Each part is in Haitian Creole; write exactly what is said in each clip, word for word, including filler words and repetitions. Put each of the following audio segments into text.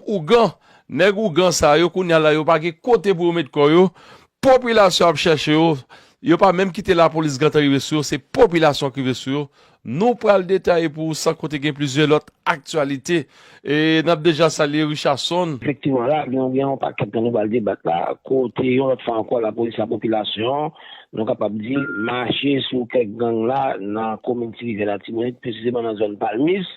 Ougan, nèg ougan sa yo, kounye a la, yo pa gen kote pou yo met kò yo. Popilasyon ap chèche yo. Yo pa menm kite lapolis gentan rive sou yo, se popilasyon ki rive sou yo. Nou pral detaye pou ou sa kote gen plizyè lòt aktyalite. E n ap deja salye Richardson. Efektivman, la, gen, gen yon pakèt ke nou pral debat la, kote yon lòt fwa ankò, lapolis, lapopilasyon, nou kapab di, mache sou kèk gang la nan komin Ti Rivyè Latibonit, presizeman nan zòn Palmis.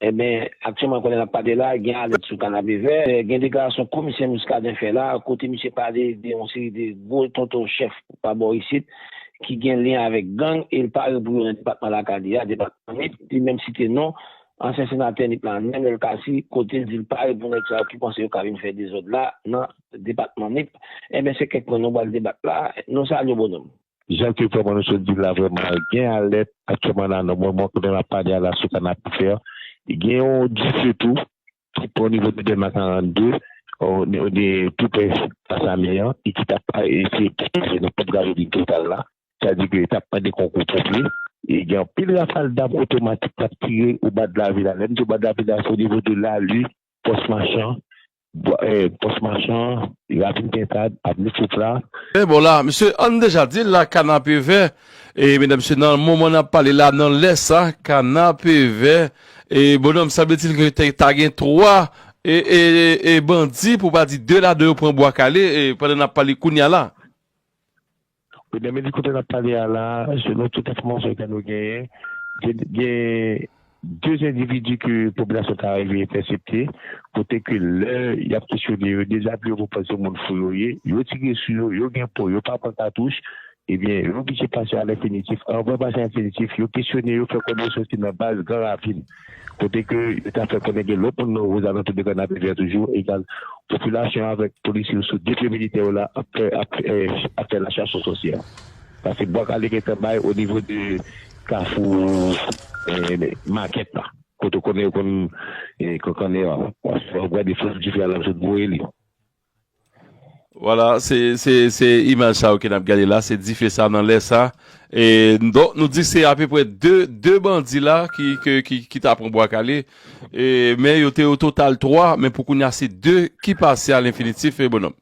Ebyen, aktyèlman, kounye a n ap pale la, gen alèt sou Kanapevè. Gen deklarasyon komisè Muscadin fè la, kote misye pale de yon seri de gwo tonton chèf pa bò isit ki gen lyen avèk gang e l pare pou yo nan depatman lakay li a, depatman Nip. Li menm site non ansyen senatè Nip la, Nenel Cassy, kote l di l pare pou nèg sa yo ki panse yo ka vin fè dezòd la nan depatman Nip. Ebyen, se kèk pwen nou pral debat la. Nou salye w, bonòm. Jan ke vrèman nou sot di la, vrèman, gen alèt aktyèlman la nan moman kote n ap pale a la sou Kanapevè. Gen yon dife tou ki pran o nivo de Dèma karannde, o, o, de, tou prè Plas Lame an, e ki t ap eseye pwoteje nan pwòp gravil total la. Sa di ke t ap mande konkou ponpye. E gen anpil rafal dam otomatik k ap tire o bad lavil la. Lè m di o bad lavil la, se o nivo de Lali, Pòs Machan, Bwa- eh, Pòs Machan, Ravin Pentad, Avni Foufla. E bon la, misye, ann deja di l la, Kanapevè, e medam, mesye, nan moman n ap pale la, nan lè sa, Kanapevè, e bonòm, sanble-t-il ke te- ta gen twa e, e, e bandi, pou pa di de ladan yo pran bwa kale, e pandan n ap pale kounye a la. Wi, nan minit kote n ap pale a la, selon tout enfòmasyon ke nou genyen, gen, gen de endividi ke popilasyon ta rive entèsepte, kote ke lè y ap kesyone yo, dezabiye yo pou panse moun fou yo ye, yo tire sou yo, yo gen pon, yo pa pran katouch, ebyen, yo oblije pase a lenfinitif. Anvan pase a lenfinitif, yo kesyone yo, fè konnen yo soti nan baz Gran Ravin. Kote ke yo ta fè konnen gen lòt moun nan ozalantou de Kanapevè toujou, egal popilasyon avèk polisye yo sou de pye militè yo la ap fè, ap, eh, ap fè la chasse aux sorcières. Paske bwa kale gentan bay o nivo de kafou, eh, makèt la. Kote w konnen yo konn, eh, kankannen an. Paske w ap gade fòs dife a l ap sot voye li. Vwala, se, se, se imaj sa yo ke n ap gade la, se dife sa nan lè sa. E, donk, nou di se apeprè de, de bandi la ki, ki, ki, ki ta pran bwa kale. E, men yo te o total twa, men pou kounye a se de ki pase a lenfinitif, e bonòm.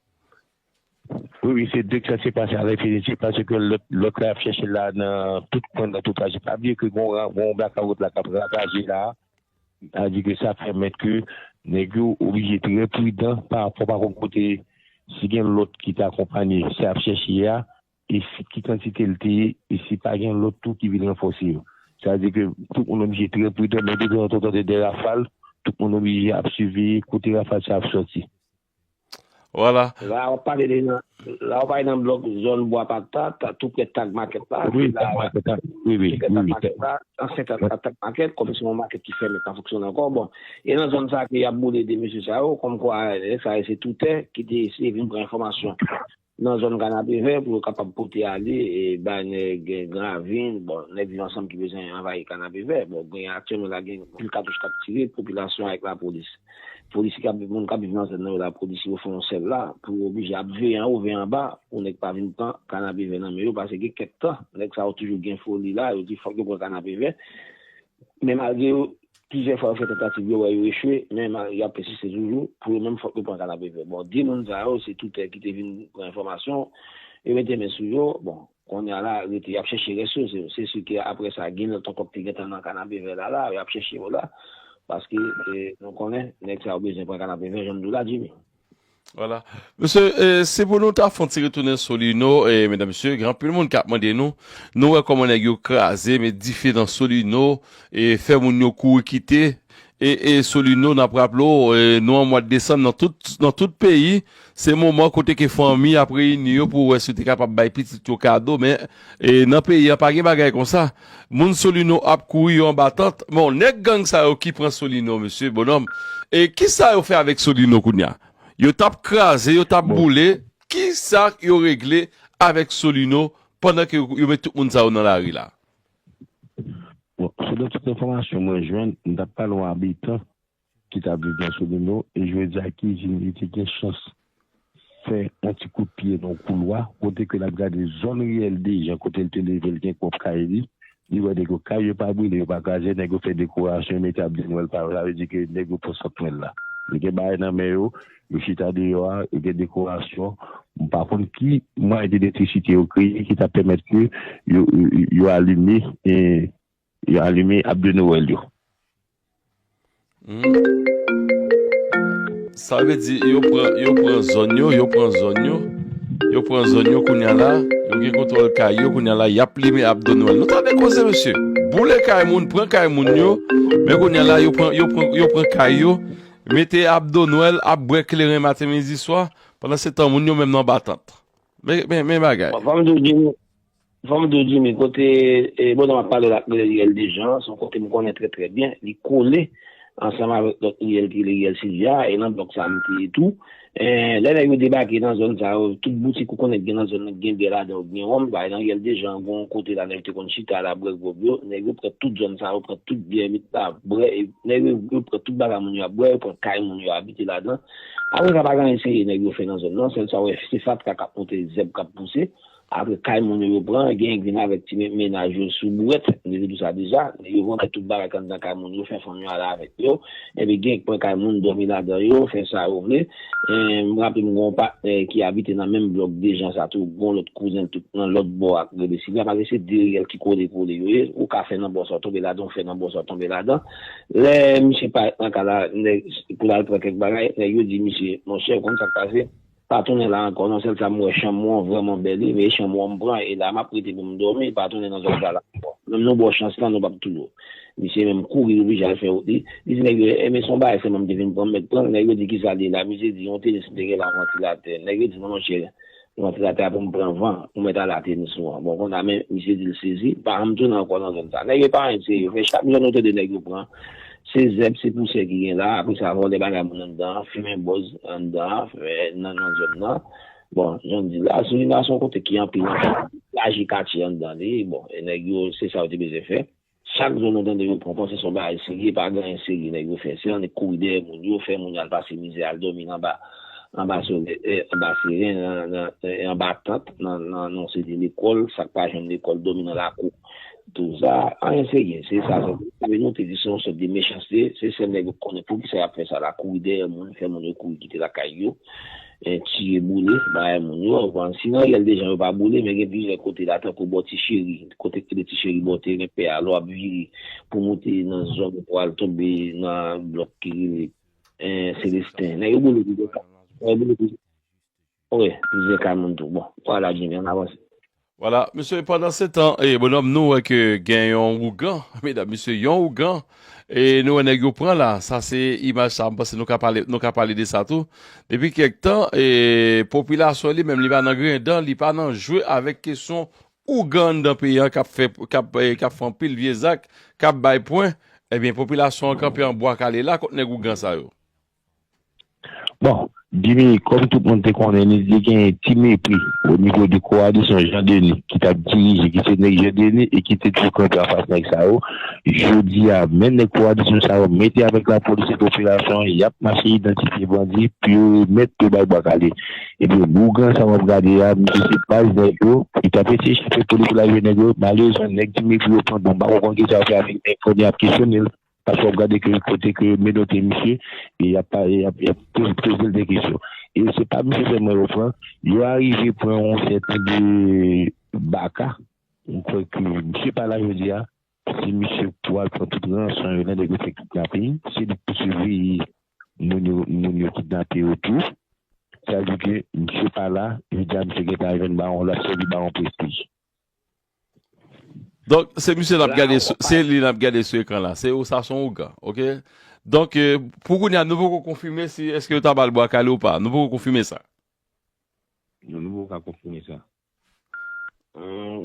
Wi, wi, se de ki sanse pase a lenfinitif, paske lòt, lòt la y ap chèche la nan tout kwen, nan tout raje. Pa bliye ke gon ra-, gon blakawout la k ap ravaje la. Sa di ke sa pèmèt ke nèg yo oblije trè pridan pa rapò pa kont kote si gen lòt ki ta akonpanye sa y ap chèche a, e si ki kantite l te ye, e si pa gen lòt tou ki vin ranfòse yo. Sa di ke tout moun oblije trè pridan, men depi w tande de rafal, tout moun oblije ap siveye kote rafal sa ap sòti. Vwala. La, w ap pale de nan, la, w ap pale nan blòk zòn Bwa Patat, tou prè Tag Market la. Wi, Tag Market la. Wi, wi, wi, wi. Tag Market la, ansyen Tag, Tag Market, kòm se yon makèt ki fèmen, pa fonksyone ankò. Bon, e nan zòn sa ke y ap boule de mesye sa yo, kòmkwa, eh, sa yo se toutè ki te eseye vin pran enfòmasyon nan zòn Kanapevè pou yo kapab pote ale, e, bay nèg Gran Ravin, bon, nèg Viv Ansanm ki bezwen anvayi Kanapevè. Bon, gen aktyèlman la, gen pil katouch k ap tire, popilasyon avèk lapolis. Polis ki ap, moun k ap viv nan zòn nan yo la, polis yo fè yon sèl la, pou yo oblije ap veye anwo, veye anba, pou nèg pa vin pran Kanapevè nan men yo, paske gen kèk tan, nèg sa yo toujou gen foli la, yo di fòk yo pran Kanapevè. Men malgre yo, plizyè fwa yo fè tantativ, yo wè yo echwe, men mal- y ap pèsiste toujou, pou yo menm fòk yo pran Kanapevè. Bon, de moun sa yo, se toutè ki te vin pran enfòmasyon, yo mete men sou yo, bon, kounye a la, rete, y ap chèche rès yo, se, se si ke apre sa, gen lòt ankò ki te gentan nan Kanapevè la, la, y ap chèche yo la, paske, eh, nou konnen, nèg sa yo bezwen pran Kanapevè, jan m di w la, Jimmy. Vwala. Mesye, eh, se pou nou ta fè yon ti retounen Solino, eh, medam, mesye, gen anpil moun k ap mande nou, nou wè kòman nèg yo kraze, met dife nan Solino, e fè moun yo kouri kite, e, e Solino, n ap raple w, e, nou an mwa desanm, nan tout, nan tout peyi, se moman kote ke fanmi ap reyini yo pou wè si yo te kapab bay pitit yo kado, men, e, nan peyi an, pa gen bagay konsa. Moun Solino ap kouri yo anba tant. Bon, nèg gang sa yo ki pran Solino, mesye, bonòm, e kisa yo fè avèk Solino kounye a? Yo t ap kraze, yo t ap boule. Kisa yo regle avèk Solino pandan ke yo, yo met tout moun sa yo nan lari la? Bon, selon tout enfòmasyon mwen jwenn, m t ap pale yon abitan ki t ap viv nan Solino, e jodi a ki izin li te gen chans fè yon ti kout pye nan yon koulwa, kote ke l ap gade zòn riyèl Dejan, kote l te leve, l gen pwòp kay li, li wè nèg yo, kay yo pa brile, yo pa kraze, nèg yo fè dekorasyon, yo mete abdi Nwèl pa yo, sa vle di ke nèg yo pran sant Nwèl la. Yo gen bagay nan men yo, yo chita deyò a, yo gen dekorasyon. M pa konn ki mwayen de elektrisite yo kreye ki ta pèmèt ke yo, yo, yo alime, eh, yo alime ab de Nowèl yo. Hmm. Sa vle di yo pran yo pran zòn yo, yo pran zòn yo, yo pran zòn yo kounya la, yo gen kontwòl kay yo kounya la, y ap limen ab de Nowèl. Nou tande koze mesye. Boule kay moun, pran kay moun yo, men kounya la yo pran yo pran yo pran kay yo, mete ab de Nowèl, ap bwè kleren maten midi swa, pandan se tan moun yo menm nan batant. Men men men bagay. Fò m di w Jimmy, fò m di w Jimmy, kote e, bonè m ap pale la k rele riyèl Dejan, se yon kote m konnen trè trè byen. Li kole ansanm avèk lòt riyèl ki rele riyèl Silvya, e nan blòk sa a m te ye tou. E, lè nèg yo debake nan zòn sa yo, tout boutik ou konnen ki gen nan zòn nan ki gen byè ladan yo, ki gen wonm, bay nan riyèl Dejan, gen yon kote la nèg te konn chita la, bwè gwòg yo, nèg yo pran tout zòn sa yo, pran tout byè, met la, bwè, e, nèg yo, yo pran tout bagay moun yo ap bwè, yo pran kay moun yo abite ladan. Apre sa, pa gen anyen serye nèg yo fè nan zòn nan, sèl sa w wè, se fatra k ap monte, zèb k ap pouse. Apre kay moun yo yo pran, gen k vin avèk ti mennaj yo sou bwèt, m te di w sa deja, yo vòlè tout bagay k anndan kay moun yo, fè fanm yo ale avèk yo, epi gen k pran kay moun dòmi ladan yo, fè sa yo vle. M raple m gen yon patnè ki abite nan menm blòk Dejan sa tou, gen yon lòt kouzen l tou nan lòt bò a k rele Silvya, paske se de riyèl ki kole kole yo ye, ou ka fè nan bò sa w tonbe ladan, ou fè nan bò sa w tonbe ladan. Lè misye parèt nan kay la, nèg pou l al pran kèk bagay, nèg yo di misye, monchè, ou konn sa k pase? Pa tounen la ankò non, sèl sa m wè chanm ou an vrèman bèl wi, men e chanm ou an m pran e la m ap rete pou m dòmi, pa tounen nan zòn sa la ankò. Menm nou ba w chans lan nou p ap touye w. Misye menm kouri li oblije al fè wout li. Li di nèg yo, enben se yon bagay sèlman m te vin pran m mèt pran l, nèg yo di kisa l ye la, misye di yon tenis m te gen la yon vantilatè, nèg yo di non monchè, yon vantilatè a pou m pran van, ou mèt ale a tenis ou an. Bon konnya men misye di l sezi, m pa janm tounen ankò nan zòn sa. Nèg yo pa anyen serye, men chak jou nou tande nèg yo pran. Se zèb, se pousè ki gen la, apre sa vòlè bagay moun anndan an, fimen bòz anndan an, nan nan zòn nan. Bon, jan m di la, Solinda se yon kote ki anpil anpil, plaje katye anndan li, bon, e nèg yo se sa yo te bezwen fè. Chak jou nou tande yo pran pran, se se yon bagay serye, pa gen anyen serye nèg yo fè, se annik kouri dèyè moun yo, fè moun yo al pase mizè, al dòmi anba anba solèy, anba seren, anba tant, nan yon seri de lekòl, sa k pa jwenn lekòl, dòmi nan lakou. Tou sa, anyen serye, se sa, sa vle nou te di se yon sòt de mechanste, se sèl nèg yo konnen poukisa y ap fè sa la, kouri dèyè moun, fè moun yo kouri kite lakay yo, tiye boule, bagay moun yo, ou konprann, si nan riyèl Dejan yo pa boule, men gen plizyè kote la, tankou bò Ti Cheri, kote k rele Ti Cheri bò teren pè a, lè w ap vire pou moute nan zòn pou al tonbe nan blòk ki rele Selesten, nèg yo boule plizyè kay, nèg yo boule plizyè, wi, plizyè kay moun tou, bon, vwala Jimmy, ann avanse. Vwala, mesye, pandan se tan, e, bonòm, nou wè ke gen yon ougan, medam, mesye, yon ougan, e nou wè nèg yo pran la, sa se imaj sa, m panse nou ka pale, nou ka pale de sa tou. Depi kèk tan, e, popilasyon li menm, li pa nan grenn dan, li pa nan jwe avèk kesyon ougan anndan peyi a k ap fè, k ap, e, k ap fè anpil vye zak, k ap bay pwen, ebyen, popilasyon an kanpe an bwa kale la kont nèg ougan sa yo. Bon, Jimmy, kòm tout moun te konnen, li te gen ti mepri o nivo de koalisyon Jan Deni ki t ap dirije, ki se nèg Jan Deni e ki te toujou kanpe anfas nèg sa yo. Jodi a, menm nèg koalisyon sa yo mete avèk lapolis e popilasyon an, y ap mache idantifye bandi pou yo remèt yo bay bwa kale. Epi ougan sa w ap gade a, misye se baz nèg yo, li t ap eseye chape pou li pou l al jwenn nèg yo, malerezman nèg ti mepri yo pran, bon, m pa ko konn kisa yo fè avèk nèg kounye a ap kesyone l. Paske w ap gade ke kote ke yo menote misye, e y ap, y ap, y ap poze, poze l de kesyon. E se pa misye sèlman yo pran, yo arive pran yon sèten de baka. M kwè ke misye pa la jodi a, si misye pral pran tout ranson yo nan nèg yo fè kidnape, se li k pou siveye moun yo, moun yo kidnape yo tou. Sa vle di ke misye pa la, jodi a misye gentan jwenn bawon, l ap sèvi bawon prestij. Donk, se misye n ap gade sou, se li n ap gade sou ekran la. Se ou sa se yon ougan, oke? Donk, e, pou kounye a, nou poko konfime si èske yo ta ba l bwa kale ou pa. Nou poko konfime sa. Non, nou poko ka konfime sa.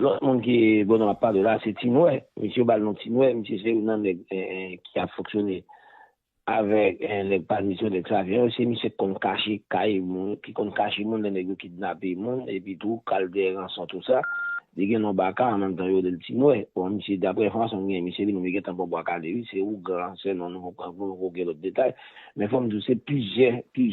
Lòt moun ki bonòm ap pale la, se Tinwè. Misye yo ba l non Tinwè. Misye se youn nan nèg ki ap fonksyone avèk nèg Palmisyon, nèg Savyen yo, se misye k konn kache kay moun, ki konn kache moun lè nèg yo kidnape moun, epi tou k al dèyè ranson tou sa. Li gen non baka, an menm tan yo rele l Tinwè. Bon, misye, daprè enfòmasyon m genyen, misye li menm li gentan pran bwa kale wi, se ougan sèlman, nou poko gen lòt detay. Men fò m di w, se plizyè, plizyè